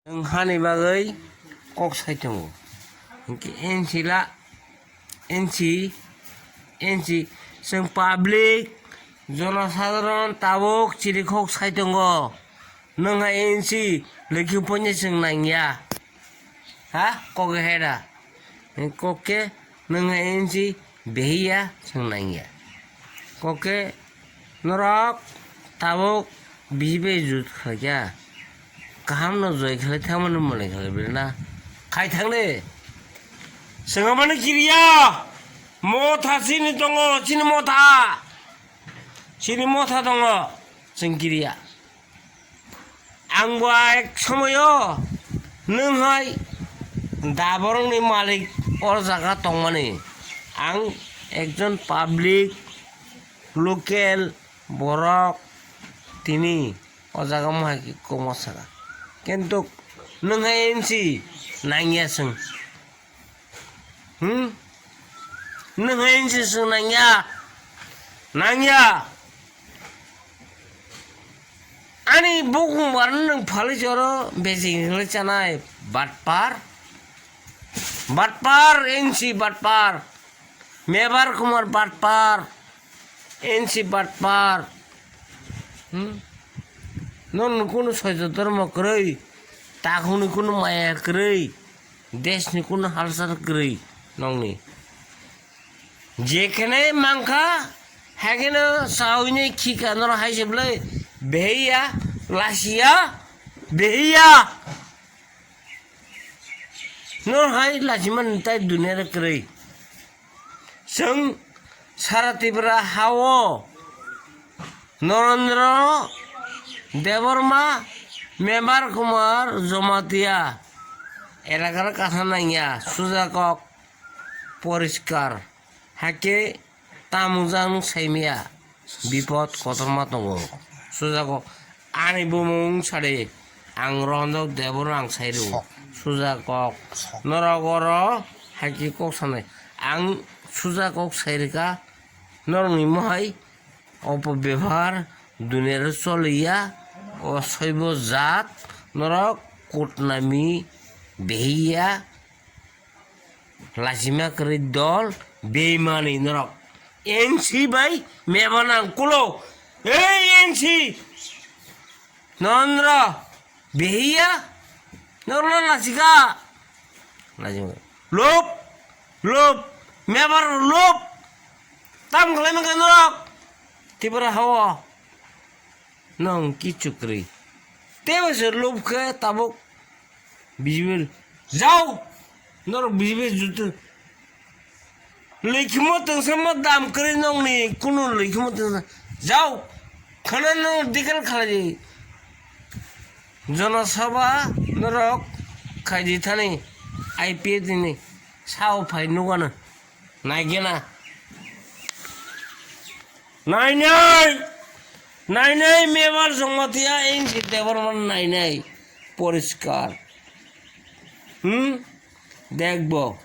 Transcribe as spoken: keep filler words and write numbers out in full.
Nwng hani bagwi kok sai tongo. Hinkhe N C la, N C, N C, chwng public, jonosadharon tabuk chiri kok sai tongo. Nwng hai N C lwkhi poinai chwng nangya. Ha? Kok he da? Kok khe nwng hai N C behiya chwng nangya. Kok khe norok tabuk B J P jut khlaikha. Kaham no joi khlai thangmani mwnwi khlai bini na. Khai thang de. Swngamani kiriya. Motha chini tongo, chini motha. Chini motha tongo. Chwng kiriya. Ang bo ek somoyo nwng hai daborokni malik o jaga tongmani. Ang ekjon public, local borok tini o jaga mohai khe kokma saka. Kintu nwng hai N C nangya chwng. Hmm? Nwng hai N C chwng nangya. Nangya. Ani bukung barno nwng phalwi choro bejing hinwi chanai. Batpar. Batpar, N C batpar. Mebar Kumar batpar. N C batpar. Hmm? Nono kunu soito dhormo kwrwi, takhukni kunu maya kwrwi, desni kunu halsar kwrwi nokni. Jekhene mankha, hekheno saoinai khika norok hai se bwlai behiya, lasiya, behiya. Norok hai lasimani tai duniya kwrwi. Chwng sara Tripura hao Narendra Debbarma, Mebar Kumar Jamatia, elakar kasa nangya, suja kok poriskar, hakhe tamung jang saimaya, bipod kotorma tongo, suja kok. Ani bumung sadi, ang Rohonjok Debor ang sairu. Sok. Suja kok. Sok. Norok oro haiki kok sanai. Ang suja kok sairika, norokni mohai opo bebhar duniyaro choliya, o soibo jat, norok kutnami behiya, lachima kwrwi dol, beimani norok. N C bai meba nang kulo. Ei N C! Nondro! Behiya! Norokno lachika! Lachima. Lop! Lop! Mebar lop! Tam khlai mankha norok! Tripura hao. Nong kichu kwrwi. Teibo se lop khe tabuk B J P jao, norok B J P jutu. Lwkhimo tongsa ma dam kwrwi nongni kunu lwkhimo tongsa. Jao, khana no dikal khalai. Jonosabha norok khaidi thani I P F ni sao phai nugano. Naigena. Nainai! Nainai Mebar Jamatia N C Debbarma nainai. Poriskar. Hmm? Dekbo.